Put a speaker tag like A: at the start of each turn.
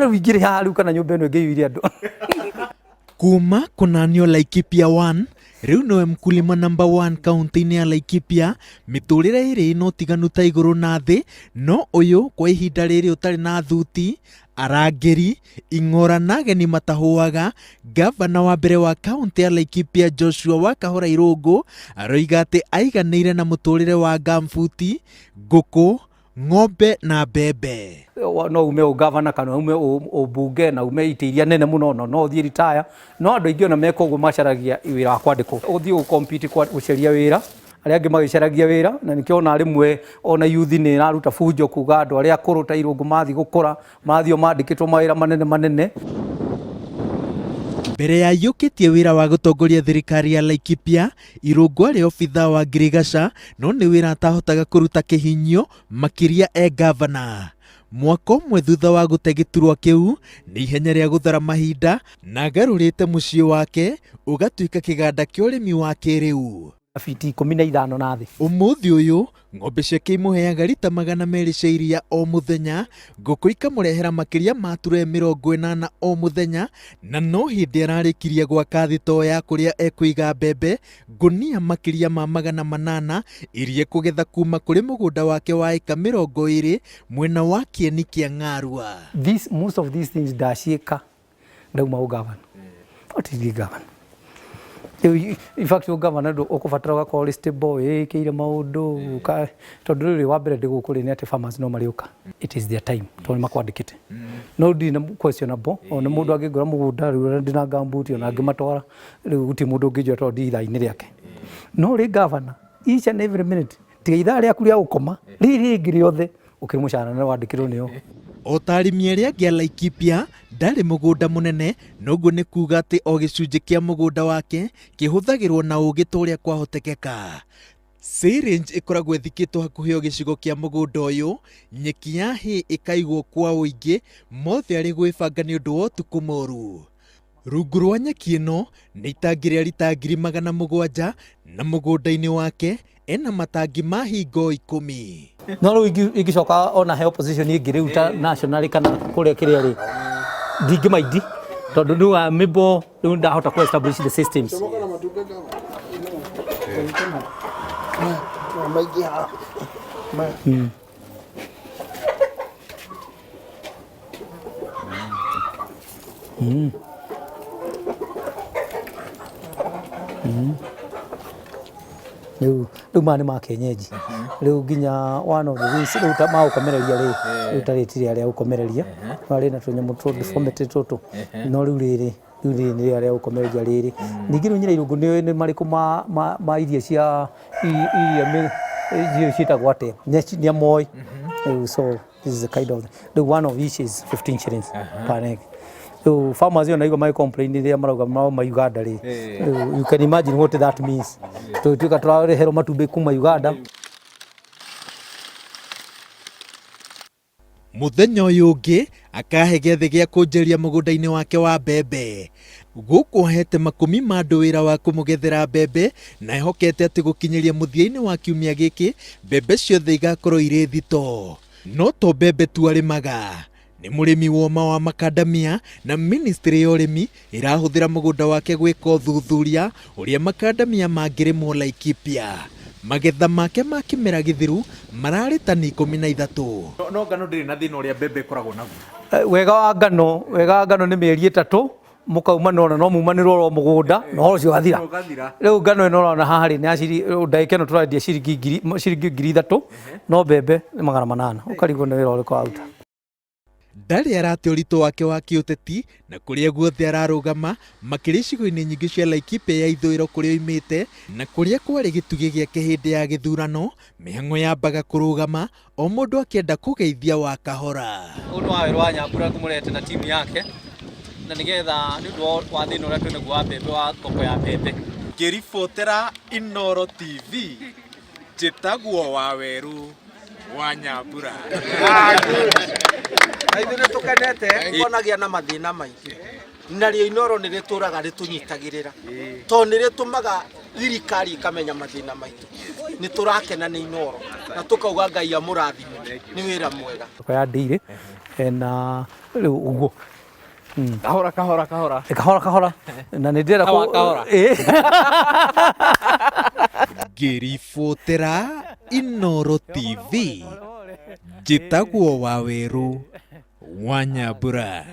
A: Rĩu ingĩrĩ haha rĩu kana nyũmba ĩno ĩngĩiyũire andũ.
B: Kuma kũnanio Laikipia 1, rĩu nĩwe mkulima number 1 kaunti-inĩ ya Laikipia. Mĩtũrĩre ĩrĩ ĩna ũtiganu ta igũrũ na thĩ, no ũyũ kwa ihinda rĩrĩ ũtarĩ na thuti, arangĩri, ing'ora na ageni matahũaga. Ngavana wa mbere wa kaunti ya Laikipia Joshua Wakahora Irũngũ aroiga atĩ aiganĩire na mũtũrĩre wa gambuti, ngũkũ, ng'ombe na mbembe.
A: No ume ũgavana kana ume ũmbunge na ume itĩ iria nene mũno, no no ũthiĩ retire, no andũ aingĩ ona meka ũguo macaragia wĩra wa kwandĩkwo, ũthiĩ ũ compete gũcaria wĩra, arĩa angĩ magĩcaragia wĩra, na nĩkĩo ona rĩmwe ona youth nĩ ĩraruta bunjo kuga andũ arĩa akũrũ ta Irũngũ mathiĩ gũkũra, mathiĩ o mandĩkĩtwo mawĩra manene manene.
B: Mbere ya aiyũkĩtie wĩra wa gũtongoria thirikari ya Laikipia, Irũngũ arĩ obithaa wa ngirigaca, no nĩ wĩra atahotaga kũruta kĩhinyio makĩria e ngavana. Mwaka ũmwe thutha wa gũte gĩturwa kĩu, nĩ ihenya rĩa gũthara mahinda na agarũrĩte mũciĩ wake ũgatuĩka kĩganda kĩa ũrĩmi wa kĩrĩu.
A: Biti 15 na thĩ.
B: Ũmũthĩ ũyũ, ng'ombe ciake imũheaga rita 200 cia iria o mũthenya, ngũkũ ikamũrehera makĩria ma turee 80 o mũthenya, na no hĩndĩ ararĩkirie gwaka thitoo ya kũrĩa ekũiga mbembe ngũnia makĩria ma 800 iria ekũgetha kuma kũrĩ mũgũnda wake wa ĩka 20 mwena wa kĩeni kĩa Ng'arua.
A: This, most of these things ndaciĩka ndauma ũgavana. What is the governor? Rĩu in fact ũgavana ndũ ũkũbatara ũgakorwo ũrĩ stable, wĩĩkĩire maũndũ, tondũ rĩu wa mbere ndĩ gũkũ rĩ nĩ atĩ farmers no marĩũka. It is their time tondũ nĩ makwandĩkĩte. No ndirĩ na questionable, ona mũndũ angĩngora mũgũnda rĩu ona ndĩna gumboot ona ngĩmatwara rĩu gũtirĩ mũndũ ũngĩnjoya tondũ ndirĩ ithaa-inĩ rĩake. No rĩ governor, each and every minute, tiga ithaa rĩaku rĩa gũkoma, rĩrĩ rĩngĩ rĩothe ũkĩrĩ mũcara na wandĩkĩrwo nĩo.
B: O ta arĩmi arĩa angĩ a Laikipia, ndarĩ mũgũnda mũnene, noguo nĩ kuuga atĩ o gĩcunjĩ kĩa mũgũnda wake kĩhũthagĩrwo na ũũgĩ ta ũrĩa kwahotekeka. Syringe ĩkoragwo ĩthikĩtwo hakuhĩ o gĩcigo kĩa mũgũnda ũyũ, nyeki ya hay ĩkaigwo kwa ũingĩ, mothe arĩ gwĩbanga nĩ ũndũ wa ũtukũ mũru. Rungu rwa nyeki ĩno nĩ itangi rĩa rita 700,000 na mũgũnda-inĩ wake ena matangi ma hingo 10.
A: No rĩu ingĩcoka ona he opposition ĩngĩ rĩu ta national kana kũrĩa kĩrĩa rĩ, ndingĩmaindi tondũ rĩu I'm able, rĩu ndahota kũ establish the systems. Rĩu maya nĩ ma kienyeji. Rĩu nginya one of the things rĩu ta ma gũkomereria rĩ, rĩu ta rĩrĩ ti rĩrĩa rĩa gũkomereria, no rĩna tũnyamũ tũ deformity tũtũ, no rĩu rĩrĩ, rĩu rĩrĩ nĩ rĩrĩa rĩa gũkomereria rĩrĩ. Ningĩ rĩu Nyirairũngũ nĩ ũĩ nĩ marĩkũ ma irio cia iria irio ciĩtagwo atĩa, nĩ amoĩ. Rĩu so this is the kind of, rĩu one of each is 15 shillings per egg. Rĩu farmers ĩyo naigua magĩ complain rĩrĩa marauga mauma Uganda rĩ, rĩu you can imagine what that means. Tũgĩtuĩka tũrareherwo matumbĩ kuma Uganda.
B: Mũthenya ũyũ ũngĩ akahe gĩathĩ gĩa kũnjeria mũgũnda-inĩ wake wa mbembe. Gũkũ ahete makũmi ma andũ wĩra wa kũmũgethera mbembe na ehokete atĩ gũkinyĩria mũthia-inĩ wa kiumia gĩkĩ mbembe ciothe igakorwo irĩ thito. No to mbembe tu arĩmaga, nĩ mũrĩmi woma wa makandamia na ministry ya ũrĩmi ĩrahũthĩra mũgũnda wake gwĩka ũthuthuria ũrĩa makandamia mangĩrĩmwo Laikipia. Magetha make ma kĩmera gĩthiru mararĩ tani 13.
C: No ngano ndĩrĩ na thĩna ũrĩa mbembe ĩkoragwo naguo.
A: Wega wa ngano nĩ mĩeri 3 mũkauma ona no mumanĩrwo oro mũgũnda na ũhoro ũcio ũgathira.
C: Ũgathira.
A: Rĩu ngano ĩno ũrona haha rĩ, nĩ ya ndagĩka ĩno tũrendia ciringi 3000, no mbembe nĩ 800, ũkarigwo nĩ wĩra ũrĩkũ waruta.
B: Ndarĩ arate ũritũ wake wa kĩũteti na kũrĩa guothe ararũgama, makĩria icigo-inĩ nyingĩ cia Laikipia ya ithũĩro kũrĩa oimĩte na kũrĩa kwarĩ gĩtugĩ gĩake hĩndĩ ya gĩthurano, mĩhang'o yambaga kũrũgama o mũndũ akĩenda kũgeithia wa kahora.
A: Ũyũ nĩ Wawerũ wa Nyambura ngũmũrehete na timu yake na nĩgetha nĩ ũndũ wa thĩna ũrĩa twĩnaguo wa mbembe wa thoko ya mbembe.
C: Ngĩribotera Inooro TV, njĩtagwo Wawerũ wa Nyambura.
D: Na ithuĩ nĩ tũkenete konagia na mathĩna maingĩ, narĩo Inooro nĩ rĩtũraga rĩtũnyitagĩrĩra tondũ nĩ rĩtũmaga thirikari ĩkamenya mathĩna maitũ. Nĩ tũrakena nĩ Inooro na tũkauga Ngai amũrathime, nĩ wĩra mwega.
A: Thoko ya ndĩirĩ. Hena rĩu ũguo.
C: Kahora kahora kahora.
A: Kahora kahora, na nĩ ndĩrenda
C: Kawa kahora.
A: Ĩ.
B: Ngĩribotera Inooro TV, njĩtagwo Wawerũ wa Nyambura.